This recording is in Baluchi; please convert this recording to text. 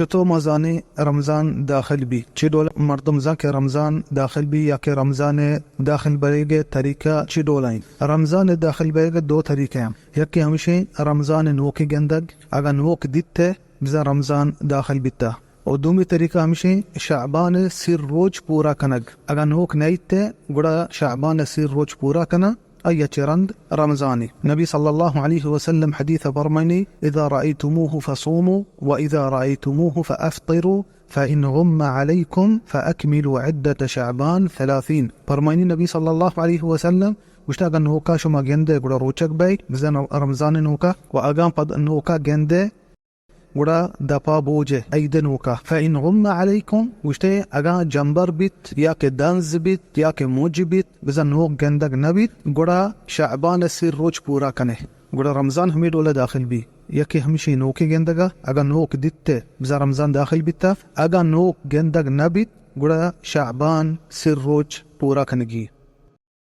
چتو ما زانیں رمضان داخل بی؟ چی ڈول مردم زان کہ رمضان داخل بی یا کہ رمضان داخل بریگ طریقہ چی ڈول ایں؟ رمضان داخل بریگ دو طریقہ ایں۔ یکی ہمشیں رمضان نوکی گندگ، اگاں نوک دیت بزاں رمضان داخل بیتا۔ و دومی طریقہ ہمشیں شعبان سی روچ پورا کنگ، اگاں نوک نیت گڑا شعبان سی روچ پورا کنا۔ آئی ء چہ رند رمضانے۔ نبی صلی اللہ علیہ وسلم حدیث ء فرمائنی، اذا رأیتموہ فصوموا و اذا رأیتموہ فافطروا فان غم علیکم فاکملوا عدة شعبان ثلاثین۔ فرمائنی نبی صلی اللہ علیہ وسلم گوشت، اگاں نوکا شما گندے گڑا روچگ بئے بزن رمضان نوکا، و اگاں پد نوکا گندے گڑا دپا بوجے عید نوکا۔ فان غم علیکم، گوشتے اگاں جمبر بیت یا کہ دنز بیت یا کہ موج بیت، بزاں نوک گندگ نہ بیت، گڑا شعبان ء سی روچ پورا کنے۔ گڑا رمضان ہمے ڈول ء داخل بی۔ یکے ہمشی نوکے گندگا، اگاں نوک دیت بزاں رمضان داخل بیتا، اگاں نوک گندگ نہ بیت، گڑا شعبان سی روچ پورا کنگی۔